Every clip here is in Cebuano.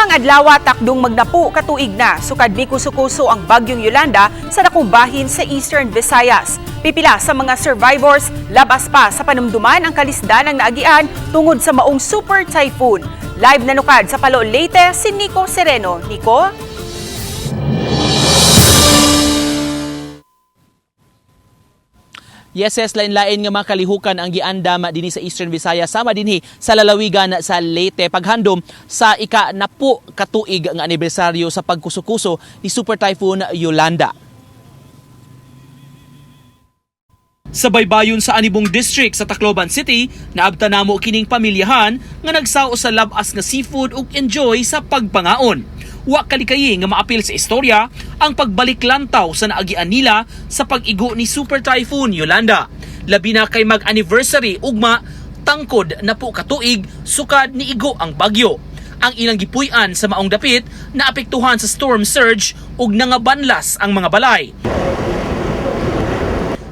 Ugmang adlaw, takdong magnapu katuig na sukad mikuso-kuso ang bagyong Yolanda sa dakong bahin sa Eastern Visayas. Pipila sa mga survivors, labas pa sa panumduman ang kalisdan ng naagian tungod sa maong super typhoon. Live na nukad sa Palo, Leyte, si Nico Sereno. Nico? Yes, lain-lain nga mga kalihukan ang giandam dinhi sa Eastern Visayas sama dinhi sa lalawigan sa Leyte paghandom sa ika-napu katuig nga anibersaryo sa pagkuso-kuso ni Super Typhoon Yolanda. Sa baybayon sa Anibong District sa Tacloban City, naabta namo kining pamilyahan nga nagsao sa labas nga seafood ug enjoy sa pagpangaon. Wa kalikayi nga maapil sa istorya ang pagbalik lantaw sa naagian nila sa pag-igo ni Super Typhoon Yolanda. Labi na kay mag-anniversary ugma tangkod na po katuig sukad ni igo ang bagyo. Ang ilang gipuy-an sa maong dapit naapektuhan sa storm surge ug nangabanlas ang mga balay.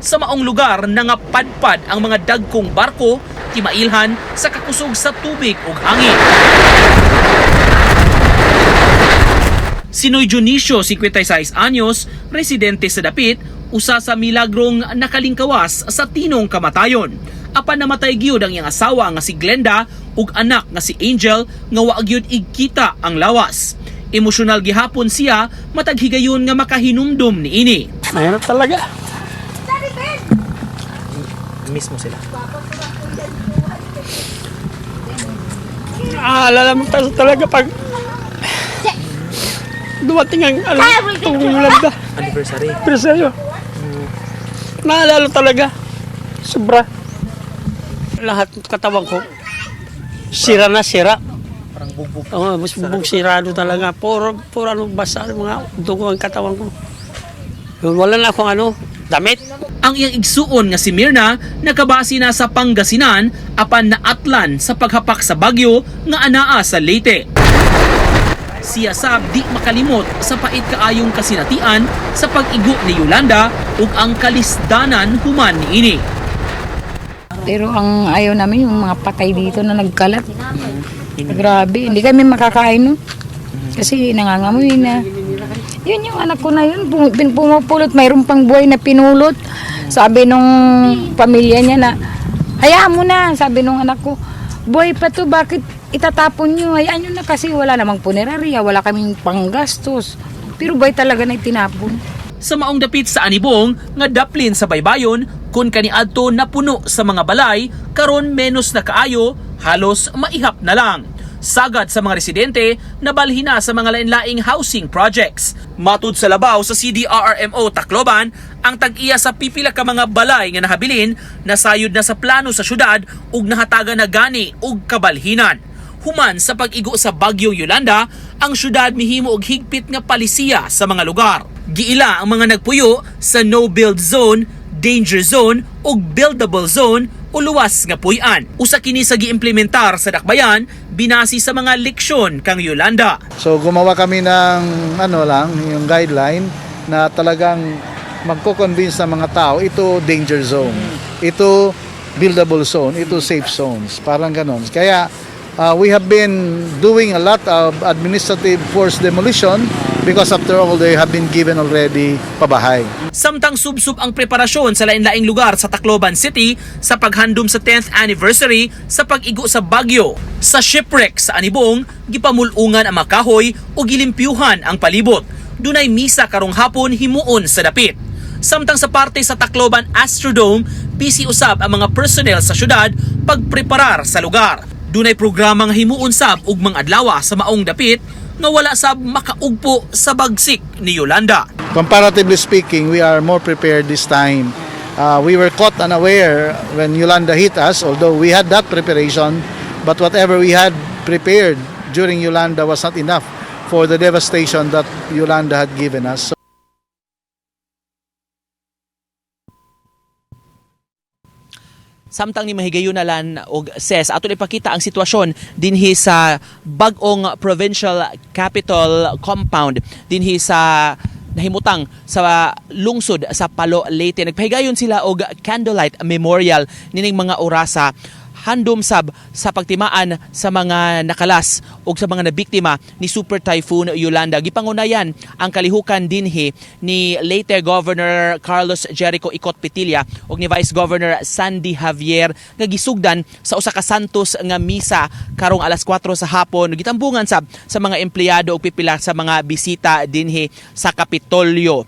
Sa maong lugar nangapadpad ang mga dagkong barko timailhan sa kakusog sa tubig ug hangin. Si Noy Dionisio, 56 anyos, residente sa dapit, usa sa milagrong nakalingkawas sa tinong kamatayon. Apan namatay gyud ang iyang asawa nga si Glenda ug anak nga si Angel nga wa gyud igkita ang lawas. Emosyonal gihapon siya matag higayon nga makahinumdum niini. Mahirap talaga. Mismo sila. Aalala mo talaga pag dumating ang ano, itong landa. Anniversary. Pero sa'yo, naalala talaga. Sobra. Lahat ng katawan ko, sira na sira. Parang bugbog. Oo, mas bubog sirado talaga. Puro, puro ano, basa, mga dugo ang katawan ko. Wala na akong ano, damit. Ang iyang igsuon nga si Mirna nakabase na sa Pangasinan apan naatlan sa paghapak sa bagyo nga anaa sa Leyte. Siya sab di makalimot sa pait kaayong kasinatian sa pag-igo ni Yolanda ug ang kalisdanan human niini. Pero ang ayaw namin yung mga patay dito na nagkalat. Grabe, hindi kami makakain nun. Kasi nangangamoy na. Yun yung anak ko na yun, pumupulot, mayroon pang buhay na pinulot. Sabi nung pamilya niya na, hayaan mo na, sabi nung anak ko, buhay pa to, bakit itatapon niyo? Hayaan niyo na kasi wala namang punerarya, wala kaming panggastos. Pero buhay talaga na itinapon. Sa maong dapit sa Anibong nga daplin sa baybayon kun kaniadto napuno sa mga balay karon menos na kaayo, halos maihap na lang. Sagad sa mga residente, nabalhin na sa mga lain-laing housing projects. Matud sa labaw sa CDRRMO Tacloban, ang tag-iya sa pipila ka mga balay nga nahabilin nasayod na sa plano sa syudad ug nahatagan na gani og kabalhinan. Human sa pag-igo sa Bagyong Yolanda, ang syudad mihimo og higpit nga palisiya sa mga lugar. Giila ang mga nagpuyo sa no-build zone, danger zone ug buildable zone o luwas nga puy-an. Usa kini sa giimplementar sa dakbayan binasi sa mga leksyon kang Yolanda. So gumawa kami ng ano lang, yung guideline na talagang magko-convince ng mga tao, ito danger zone, ito buildable zone, ito safe zones, parang ganon. Kaya we have been doing a lot of administrative force demolition because after all they have been given already pabahay. Samtang subsub ang preparasyon sa lain-laing lugar sa Tacloban City sa paghandom sa 10th anniversary sa pag-igo sa Bagyo. Sa shipwreck sa Anibong, gipamulungan ang mga kahoy o gilimpyuhan ang palibot. Dunay misa karong hapon himuon sa dapit. Samtang sa parte sa Tacloban Astrodome, busy usab ang mga personnel sa syudad pagpreparar sa lugar. Dunay programang himuon sab ugmang adlaw sa maong dapit nga wala sab makaugpo sa bagsik ni Yolanda. Comparatively speaking, we are more prepared this time. We were caught unaware when Yolanda hit us, although we had that preparation, but whatever we had prepared during Yolanda was not enough for the devastation that Yolanda had given us. Samtang ni mahigayunalan og SES, ato ipakita ang sitwasyon dinhi sa bag-ong provincial capital compound dinhi sa nahimutang sa lungsod sa Palo, Leyte. Nagpahigayon sila og candlelight memorial nining mga orasa. Handom sab sa pagtimaan sa mga nakalas o sa mga nabiktima ni Super Typhoon Yolanda. Gipangunayan ang kalihukan dinhi ni Leyte Governor Carlos Jericho Icot Petilla ug ni Vice Governor Sandy Javier nga gisugdan sa usa ka santos nga misa karong alas 4 sa hapon. Gitambungan sab sa mga empleyado ug pipila sa mga bisita dinhi sa Kapitolyo.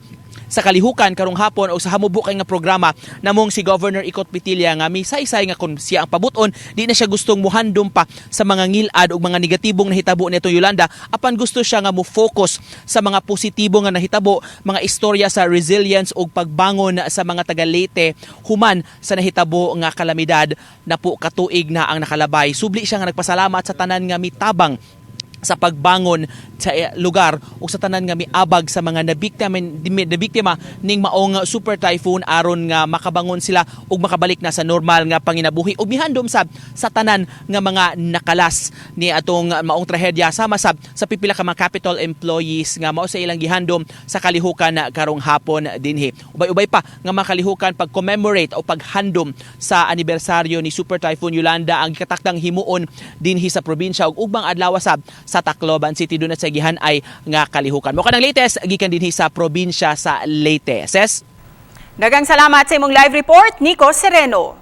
Sa kalihukan karong hapon o sa hamubo kay nga programa namong si Governor Icot Petilla nga misaysay nga kung siya ang pabuton, di na siya gustong muhandom pa sa mga ngilad ug mga negatibong nahitabo nitong Yolanda, apan gusto siya nga mo focus sa mga positibo nga nahitabo, mga istorya sa resilience ug pagbangon sa mga taga Leyte human sa nahitabo nga kalamidad napo katuig na ang nakalabay. Subli siya nga nagpasalamat sa tanan nga mitabang sa pagbangon sa lugar ug sa tanan nga miabag sa mga nabiktima ning maong super typhoon aron nga makabangon sila ug makabalik na sa normal nga panginabuhi, ug mihandom sab sa tanan nga mga nakalas ni atong maong trahedya, sama sab sa pipila ka mga Capitol employees nga mao sa ilang gihandom sa kalihukan na karong hapon dinhi. Ubay-ubay pa nga makalihukan pag-commemorate o paghandom sa anibersaryo ni Super Typhoon Yolanda ang gikatakdang himuon dinhi sa probinsya ug ubang adlaw sab sa Tacloban City, duna sa gihan-ay nga kalihukan. Mao kanang latest gikan dinhi sa probinsya sa Leyte. Ses. Daghang salamat sa imong live report, Nico Sereno.